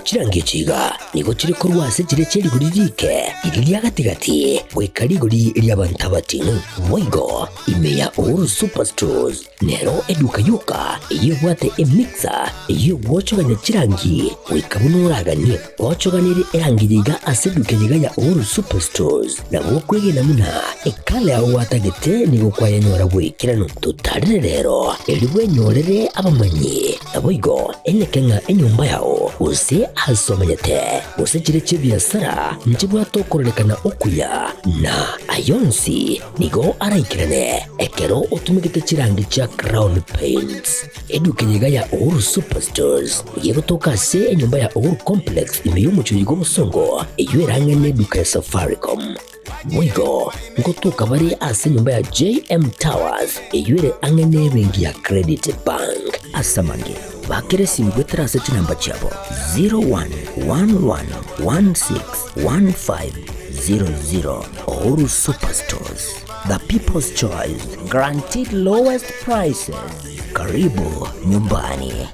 Chirangi echi iga nigo chire korwa ase chiria chie rigori riike riria ria gati-gati goika rigori ri'abanto abating'u. Boigo ime ya Uhuru Superstores nero eduka yoka eyio ebwate emixer eyio egwochogania chirangi goika buna oraganie. Gwochoganirie erangi eye iga ase eduka eye iga ya Uhuru Superstores nabo okwegena buna ekala yao gwatagete nigo kwayenyora bw'ekeranu. Totarere rero erio bwenyorere abamanyi. Naboigo enyeke ng'a enyomba yao, gose aase omenyete, gose chiria chi'ebiasara, nchibwate okororekana okuya, na ayio onsi nigo araikerane ekero otumegete chirangi chia Crown Paints. Eduka eye iga ya Uhuru Superstores nigo egotoka ase enyomba ya Uhuru Complex ime y'omochie oyo bw'obosongo, eyio erang'e neduka ya Safaricom. Boigo ngotoka bare ase enyomba ya JM Towers eyio ere ang'e nebenki ya Credit Bank. Ase amange, bakera esimi goetera ase chinamba chiabo 0111161500. Uhuru Superstores, the people's choice, guaranteed lowest prices. Karibu nyumbani.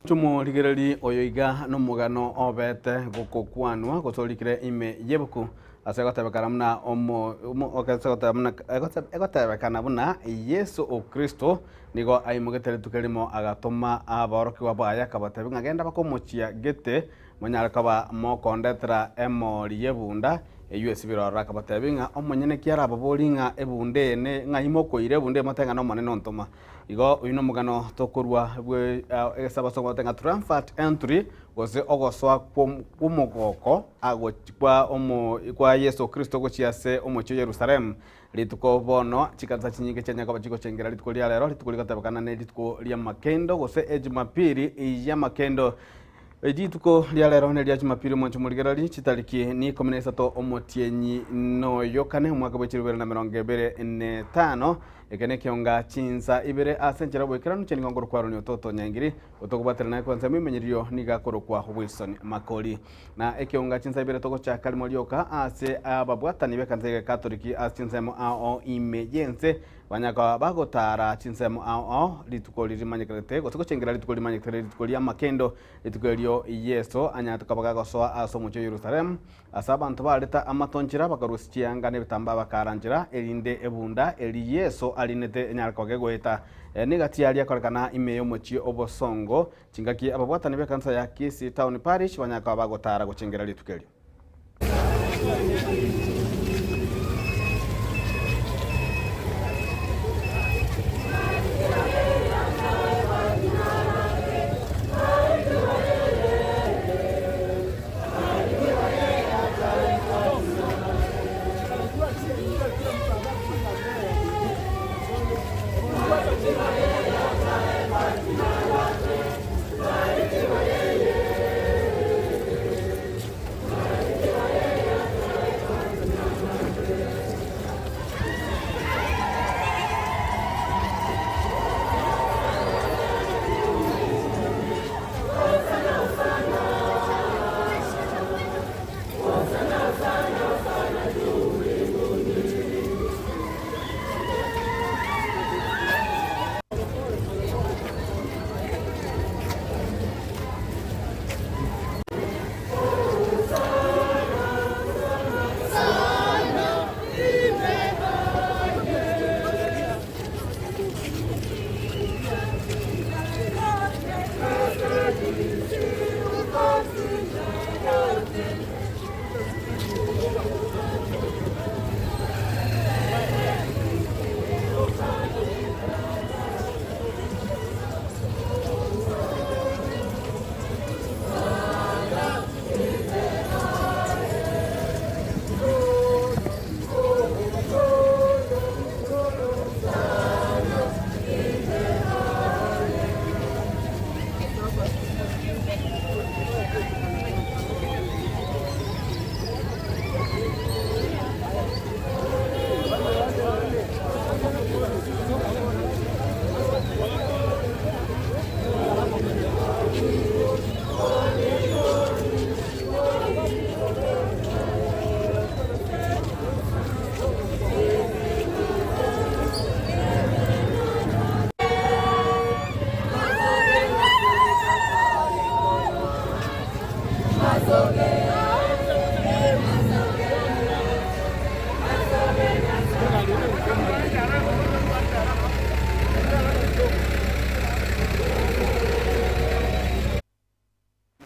Chomorigererie oyo iga nomogano obete gokokwanwa gose orikire ime y'ebuku ase egotebekana buna omo omo ase egoteba buna egotebekana buna Yeso o Kristo nigo aimogete rituko erimo agatoma aborokigwa baye akabatebia ng'a genda bakomochia gete monyare koba mokondetera emori y'ebunda eyio esibire ororo akabatebia ng'a omonyene ki arababorie ng'a ebunda eye ne ng'ai mokoira ebunda eye motebe ng'a n'Omonene ontoma. Igo oyio nomogano tokorua bwe egesabaso gote ng'a triumphant entry gose ogosoa kw'omogoko kwa omo kwa Yeso Kristo gochia ase omochie o Yerusalemu. Rituko bono chikanisa chinyinge chianya koba chigochengera rituko ria rero, rituko rigotebekana ne rituko ri'amakendo gose ejumapili y'amakendo. Rituko ria rero neria Jumapili omwancho omorigereria, chitariki ni ikomi na isato omotienyi noyo kane omwaka bwe chilifu ibere na emerongo ebere na etano. Eke nekionga chinsa ibere ase enchera y'oboikeranu chi'enigo nkorokwa Aroni Ototo Nyaingiri, otokobwatera naye kwansa emimenyererio nigo akorokwa Wilson Makori. Na ekionga chinsa ibere togochaka rimo rioka ase ababwatani b'ekanisa y'Egekatoliki ase chinsemo ao ime y'ense banyaka bagotara chinsemo ao ao rituko riria rimanyekanete gose gochengera rituko rimanyekete rituko ri'amakendo, rituko erio Yeso anyarete koba gagosoa ase omochie o Yerusalemu. Ase abanto bareta amatonchera, bakarusia chianga na ebitambaa bakaranchera, erinde ebunda eria Yeso arinete enyare koba kegoeta. Eye negati yaria ekorekana ime y'omochie obosongo, chingaki ababwatani b'ekanisa ya Kisii Town Parish banyare koba bagotara gochengera rituko erio.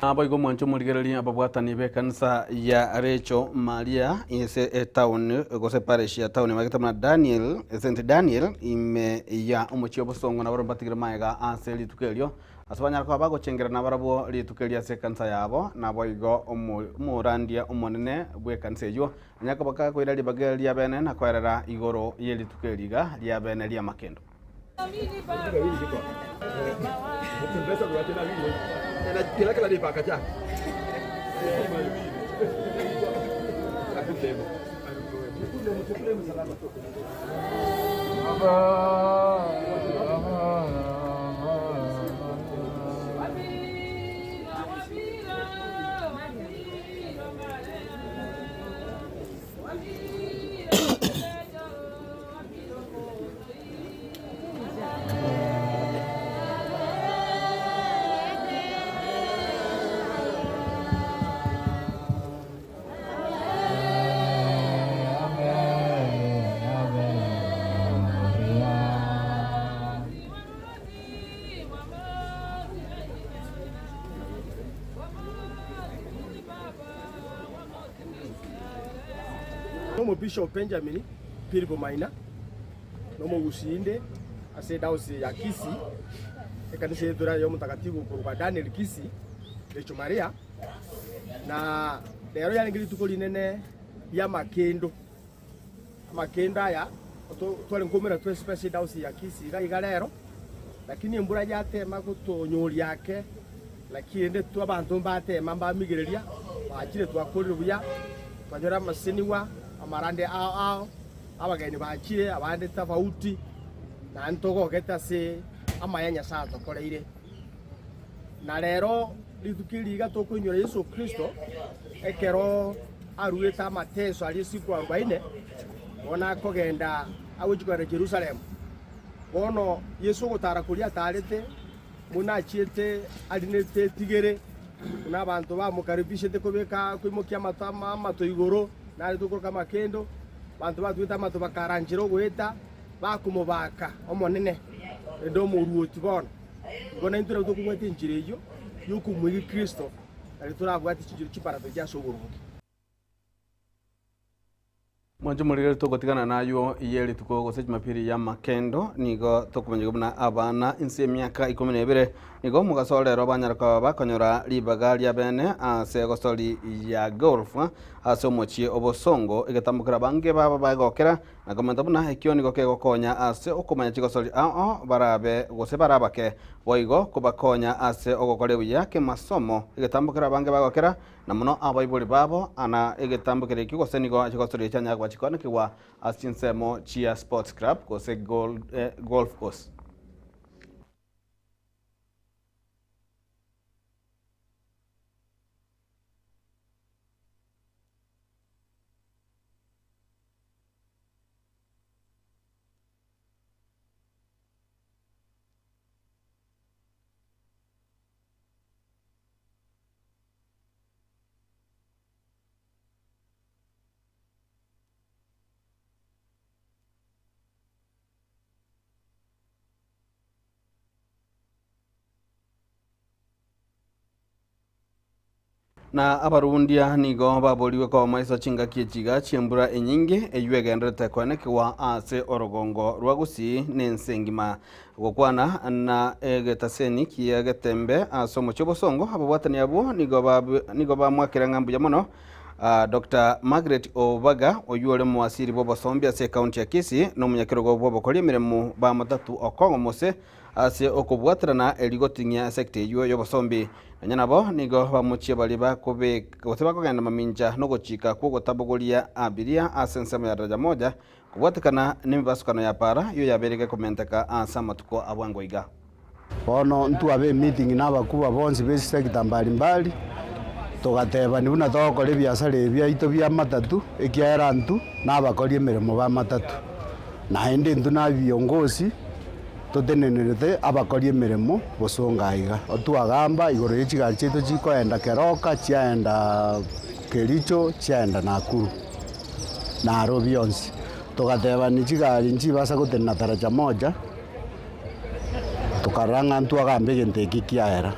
Naboigo mwanche omorigereria ababwatani b'ekanisa ya Recho Maria ase etown gose parish ya town emanyete buna Daniel, St Daniel ime ya omochie obosongo nabarabwo mbatigire magega ase rituko erio ase banyare koba bagochengerana barabwo rituko erio ase ekanisa yabo naboigo omorandia omonene bw'ekanisa eyio anyare koba kakoira ribaga ria bene na koerera igoro ye rituko eri iga ria bene ri'amakendo. Omobishop Benjamin Philip Maina nomogusii inde ase edausi ya Kisii, ekanisa yaito ya Omotakatifu okorokwa Daniel Kisii, Recho Maria, na rero yarenge rituko rinene ri'amakendo. Amakendo aya tware nkoumera twensi ase edausi ya Kisii iga iga rero, lakini embura yatema gotonyoria ake, lakini rende abanto mbatema mbamigereria, bachire twakorire buya, twanyora amasenigwa, amarande ao ao. Abageni bachire, abande tofauti, naende togogete ase amaya Nyasae atokoreire. Na rero rituko eri iga tokoinyora Yeso Kristo ekero aruete amateso aria siku arubaine, bono akogenda agochia kogenda Jerusalemu. Bono Yeso ogotara koria atarete, buna achiete arinete etigere, buna abanto bamokaribishete kobeka koimokia amato amato igoro, nare tokoroka amakendo, Abanto batugete amato bakaranchera ogoeta, bakomobaka Omonene, naende Omoruoti bono. Igo naintwe nabo tokobwata enchera eyio y'okomoiga Kristo, nario torabwate chinchera chimbarato chia ase oboronge. Mwanche omorigereria togotigana naywo ye rituko gose Jumapili y'amakendo, nigo tokomanyigwa buna abana inse y'emiaka ikomi na ebere nigo omogaso rero banyara koba bakonyora ribaga ria bene ase egosori ya golf Ase omochie obosongo egetambo kerabange baba bagokera na komenta buna ekio nigo kegokonya ase okomanya chigosori ao barabe gose barabake, boigo kobakonya ase ogokora buya kemasomo. Egetambo kerabange bagokera na mono abaibori babo ana egetambo keria ekio gose nigo chigosori chianyara koba chikoanekigwa ase chinsemo chia sports club gose golf course. Na abarundia nigo baborigwe koba maiso chingaki echi iga chi'embura enyinge, eyio egendererete koenekigwa ase orogongo rwa Gusii na ense engima. Gokwana na egetaseni kia Getembe ase omochie obosongo, ababwatani abwo nigo nigo bamwakire ng'a mbuya mono Doctor Margaret Obaga oyio ore omowasiri bw'obosombi ase ekaunti ya Kisii na omonyakerogo bw'obokori emeremo ba Matatu Okong'o Mose Ase okobwaterana erio goting'ia esekta eyio y'obosombi. Nonya nabo, nigo bamochie baria bakobeka gose bakogenda mamincha nogochika kw'ogotabogoria abiria ase ensemo ya daraja moja, kobwatekana nemebasukano ya para eyio yabeire gekomenteka ase amatuko a bwango iga. Bono ntwabe emeeting na abakubwa bonsi be chisector mbali mbali, togatebani buna togokora ebiasara ebi biaito bia matatu, ekiagera intwe nabakori emeremo ba matatu. Naende intwe na viongozi. Totenenerete abakori emeremo bosongo aiga. Otwagamba igoro ye chigari chiaito chikoenda Keroka, chiaenda Kericho, chiaenda Nakuru, Nairobi yonsi. Togatebani chigari nchibasa gotenena taracha moja, tokarora ng'a ntwagambe egento eke kiaera.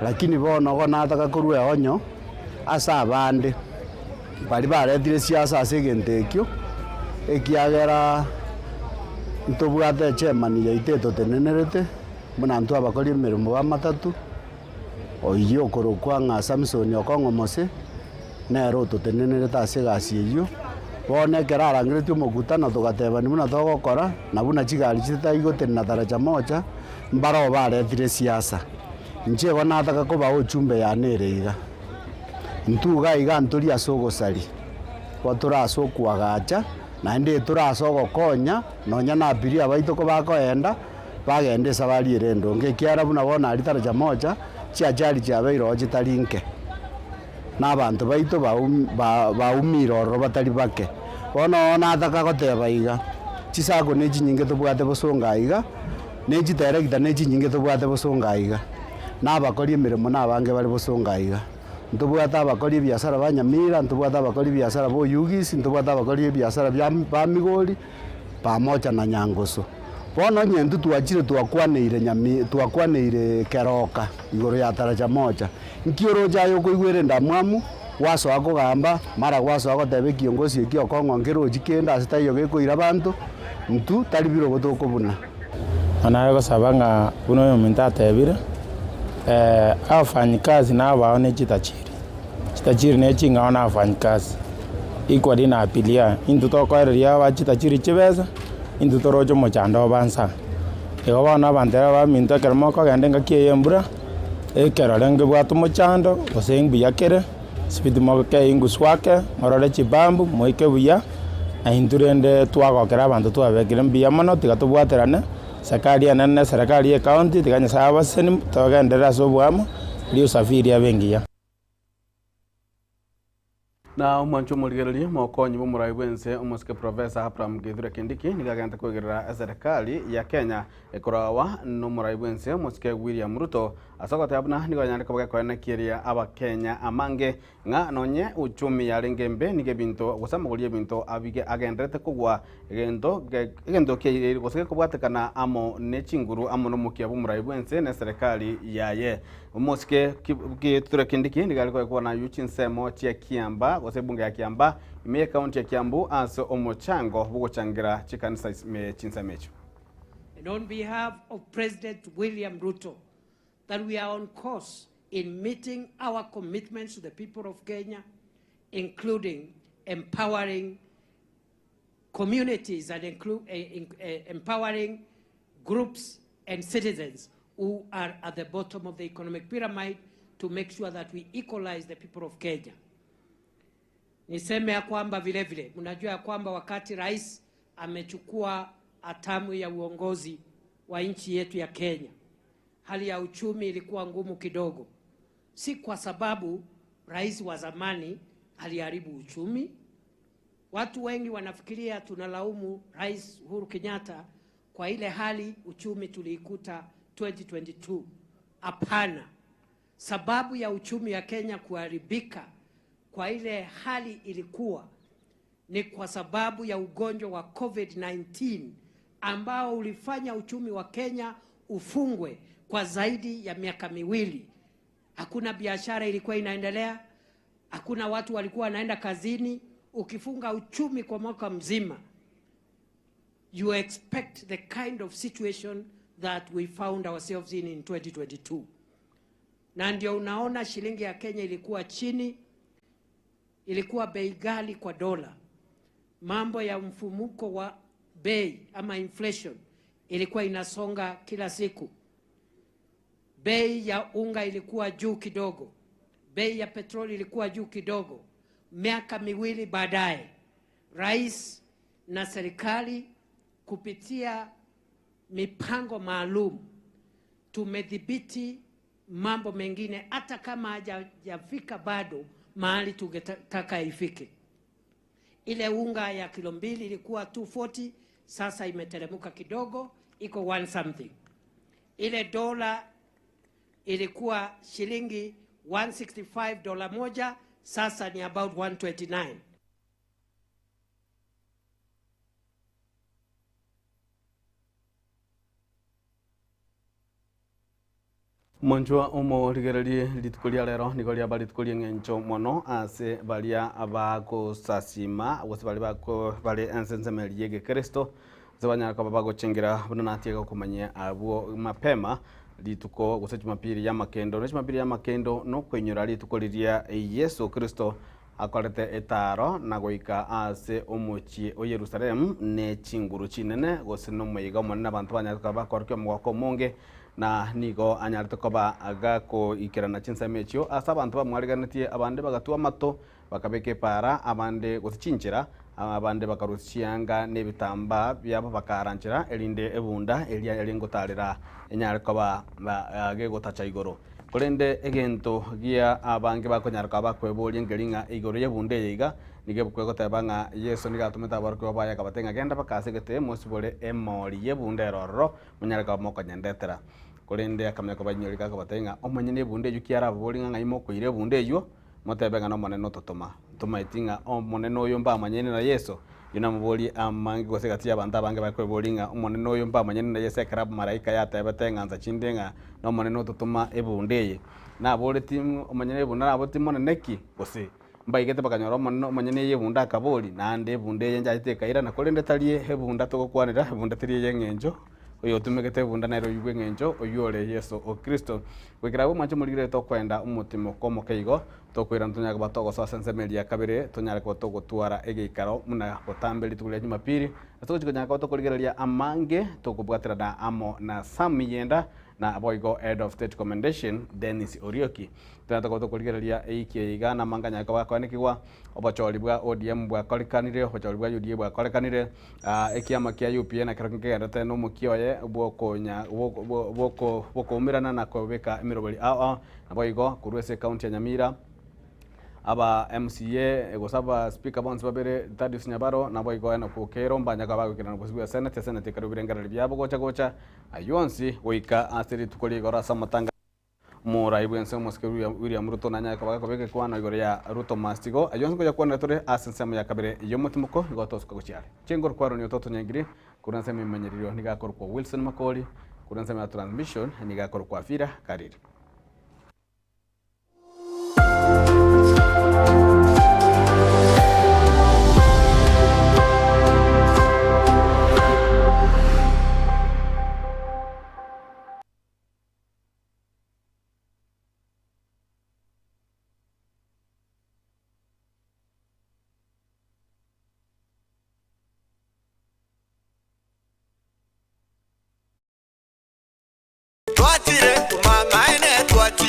Lakini bono igo nataka korwa eonyo ase abande, baria baretire siasa ase egento ekio, ekiagera ntobwate echairman yaito etotenenerete, buna intwe abakori emeremo ba matatu, oyio okorokwa ng'a Samson Okong'o Mose, nere ototenenerete ase egasi eyio. Bono ekero arangeretie omokutano togatebani buna togokora, na buna chigari chitari gotenena taracha mocha, mbaroo baretire siasa. Inche igo nataka kobaa ochumbe yane ere iga. Intwe iga iga ntori ase ogosaria, igo tore ase okoagacha, naende tore ase ogokonya, nonya na abiria baito kobakoenda, bagende esabari ere endonge, ekiagera buna bono aria taracha mocha, chiachari chiabeire oo chitari nke, na abanto baito baumire ororo batari bake. Bono oo nataka goteba iga, chisako ne chinyinge tobwate bosongo aiga, ne chiteregita ne chinyinge tobwate bosongo aiga, na abakori emeremo na abange bare bosongo aiga. Ntobwate abakori ebiasara ba Nyamira, ntobwate abakori ebiasara ba Oyugis, ntobwate abakori ebiasara bia ba Migori, pamoja na Nyangoso. Bono onye intwe twachire twakwaneire Nyami twakwaneire keroka igoro ya Taraja Moja, nki oroche aye okoigwera endamwamu, gwasoa kogamba, mara gwasoa goteba ekiongosi eki okong'o nkerochi kende ase taiyo gekoira abanto, intwe tari birogo tokobuna. Bono agosaba ng'a buna oyominto atebire, abafanyikazi nabao ne chitachiri, chitachiri ne ching'ao na abafanyikazi, equally na abiria, intwe tokoereria aba chitachiri chibesa, intwe toroche omochando obo nsa. Igo bono abanto aba baminto ekero mokogenda engaki eye ya embura, ekerore ngebwate omochando, gose mbuya kere, sibiti moke engusu ake, morore chibambu, moike buya, na intwe rende twagokera abanto twabekire mbuya mono, tiga tobwaterane, serikali enene na eserekari ya ecounty, tiga Nyasaye abasesenie, togenderere ase oboamo, erio usafiri abe engiya. Na omwancho omorigereria, omokonyi bw'omorai bw'ense omosike Professor Abraham Kithure Kindiki nigo agente koigerera eserekari ya Kenya ekorawa nomorai bw'ense omosike William Ruto ase ogoteba buna nigo yanyare koba gekoenekeria abakenya amange ng'a nonye uchumi yarenge embe nigo ebinto gose amagori y'ebinto abige agenderete kogwa egento egento kiaye gose gekobwatekana amo ne chinguru amo nomokia bw'omorai bw'ense na eserekari yaye. Omosike Kithure Kindiki nigo are koekwa aywo chinsemo chia Kiambaa gose ebunge ya Kiambaa ime y'ecounty ya Kiambu ase omochango bw'ogochangera chikanisa ime chinsemo echio. And on behalf of President William Ruto, that we are on course in meeting our commitments to the people of Kenya, including empowering communities and empowering groups and citizens who are at the bottom of the economic pyramid to make sure that we equalize the people of Kenya. Niseme ya kwamba vile vile mnajua ya kwamba wakati rais amechukua hatamu ya uongozi wa nchi yetu ya Kenya, hali ya uchumi ilikuwa ngumu kidogo, si kwa sababu rais wa zamani aliharibu uchumi. Watu wengi wanafikiria tunalaumu Rais Uhuru Kenyatta kwa ile hali uchumi tuliikuta 2022. Hapana, sababu ya uchumi ya Kenya kuharibika kwa ile hali ilikuwa ni kwa sababu ya ugonjwa wa COVID-19 ambao ulifanya uchumi wa Kenya ufungwe kwa zaidi ya miaka miwili. Hakuna biashara ilikuwa inaendelea, hakuna watu walikuwa wanaenda kazini. Ukifunga uchumi kwa mwaka mzima, you expect the kind of situation that we found ourselves in in 2022. Na ndio unaona shilingi ya Kenya ilikuwa chini, ilikuwa bei ghali kwa dola. Mambo ya mfumuko wa bei ama inflation ilikuwa inasonga kila siku. Bei ya unga ilikuwa juu kidogo, bei ya petroli ilikuwa juu kidogo. Miaka miwili baadaye, rais na serikali kupitia mipango maalum tumedhibiti mambo mengine, hata kama hajafika bado mahali tungetaka ifike. Ile unga ya kilo mbili ilikuwa 240, sasa imeteremka kidogo, iko 1 something. Ile dola ilikuwa shilingi 165 dola moja, sasa ni about 129. Mwanchwa omorigererie rituko ria rero nigo riaba rituko ri'eng'encho mono ase baria abagosasima gose baria bako bare ense ensemeri ya egekristo ase banyara koba bagochengera buna natiga gokomanyia abwo mapema rituko gose jumapili ya makendo na jumapili ya makendo nokwenyora rituko riria Yesu Kristo akorete etaro na goika ase omochie o Yerusalemu ne chinguru chinene gose na omoiga omonene abanto banyarete koba bakorokia omogoko omonge na nigo anyarete koba agakoikerana chinsemo echio ase abanto bamwariganetie abande bagatua amato bakabeka epara abande gose chinchera abande bakarusia chianga na ebitambaa biabo bakaranchera erinde ebunda eria ere ngotarera enyare koba gegotacha igoro. Korende egento gia abange bakonyara koba bakweboria ngeri ng'a igoro ya ebunda eye iga nigo ebukwe egoteba ng'a Yeso nigo atomete aborokigwa baye akabate ng'a genda mpaka ase egete mosibore emori ya ebunda ere ororo monyare koba mokonyendetera. Korende akamanya kobainyoria akabatebia ng'a omonyene ebunda eywo ki arababorie ng'a ng'ai mokoira ebunda eywo, motebe ng'a n'Omonene ototoma. Ntomaeti ng'a Omonene oyo mbamanyene na Yeso? Oyio namoborie amange gose egati y'abanto abange bakweboria ng'a Omonene oyo mbamanyene na Yeso ekero abamalaika yatebete ng'a nsa chinde ng'a n'Omonene ototoma ebunda eye. Naboreti omonyene ebunda naboreti monene ki? Gose mbaigete bakanyora Omonene omonyene eye ebunda akabori, naende ebunda eye nchachete ekairana, korende tari ebunda togokwanera, ebunda teri ey'eng'encho. Oyotumegete ebunda nere oyio bw'eng'encho, oyio ore Yeso o Kristo. Goikera abwo mwanche morigere tokoenda omotimoko omoke igo, tokoirana tonyare koba togosoa ase ensemo eria ya kabere, tonyare koba togotwara egeikaro buna botambe rituko ria Jumapili, ase togochia konyara koba tokorigereria amange, tokobwaterana amo na Sam Miyenda, na boigo Head of State Commendation, Dennis Orioki. Tonyare tokoba tokorigereria eiki eye iga namange anyare koba akoenekigwa, obochori bwa ODM bwakorekanire, obochori bwa UDA bwakorekanire, Ekiama kia UPA nakero nkegenderete nomokia oye bw'okonya bw'okoumerana na kobeka emeroberi ao ao. Naboigo korwa ase ecounty ya Nyamira aba MCA gose aba speaker bonsi babere Thaddeus Nyabaro naboigo Enock Okero mbanya koba bagoikerana bosio bwa senate, esenate ekarua ebirengererio biabo gocha gocha ayio onsi goika ase rituko rigoro ase amatanga. Omorai bw'ense omosike William Ruto nanyare koba gakobeka ekwano igoro ya Ruto must go. Ayio onsi ngoyakwanera tore ase ensemo ya kabere y'omotimoko igo tosuka gochia are. Chinguru kwa Ronnie Ototo Nyangiri korwa ensemo y'emenyerero nigo akorokwa Wilson Makori, korwa ensemo ya transmission nigo akorokwa Afira Kariri.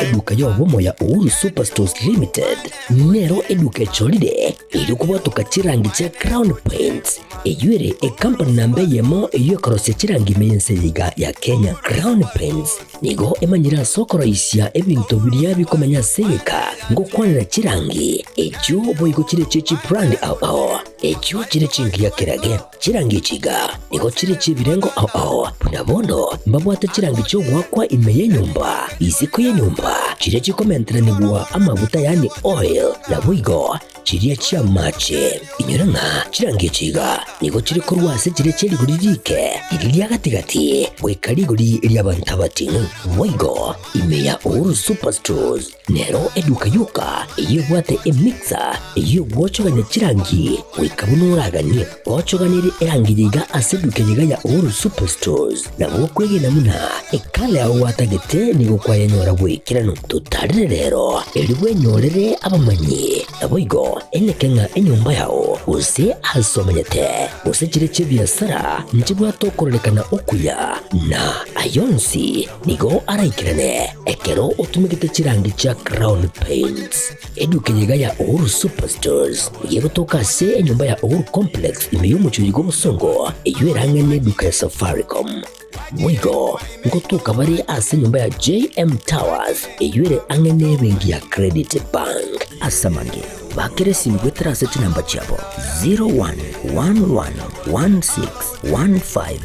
Eduka y'obomo ya Uhuru Superstores Limited nero eduka echorire erio kobwatoka chirangi chia Crown Paints Eyio ere ekampani namba eyemo eyio ekorosia chirangi ime y'ense eye iga ya Kenya. Crown Paints nigo emanyire ase okoroisia ebinto biria bikomenya ase egeka ngokwanera chirangi echio boigo chire chie chibrand ao ao echio chire chingiya kerage. Chirangi echi iga nigo chire chi'ebirengo ao ao buna bono mbabwate chirangi chi'ogoakwa ime y'enyomba, isiko y'enyomba, chiria chikomenteranigwa amaguta yaani oil, naboigo Chiria chi'amache. Inyora ng'a chirangi echi iga nigo chire korwa ase chiria chie rigori riike, riria ria gati-gati, goika rigori ri'abanto abating'u. Boigo, ime ya Uhuru Superstores nero eduka yoka eyio ebwate emixer eyio egwochogania chirangi goika buna oraganie. Gochoganerie erangi eye iga ase eduka eye iga ya Uhuru Superstores, nabo okwegena buna ekala yao gwatagete nigo kwayenyora goikeranu. Totarere rero, erio bwenyorere abamanyi. Naboigo eneke ng'a enyomba yao, gose aase omenyete, gose chire chi'ebiasara nchibwate okororekana okuya, na ay'onsi nigo araikerane ekero otumegete chirangi chia Crown Paints. Eduka eye iga ya Uhuru Superstores nigo egotoka ase enyomba ya Uhuru Complex ime y'omochie oyo bw'obosongo, eyio erang'e neduka ya Safaricom. Boigo ngotoka bare ase enyomba ya JM Towers eyio ere ang'e nebenki ya Credit Bank. Ase amange, bakera esimi goetera ase chinamba chiabo 01111615.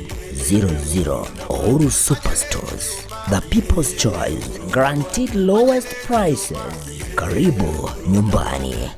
00. Uhuru Superstores, the people's choice, guaranteed lowest prices. Karibu nyumbani.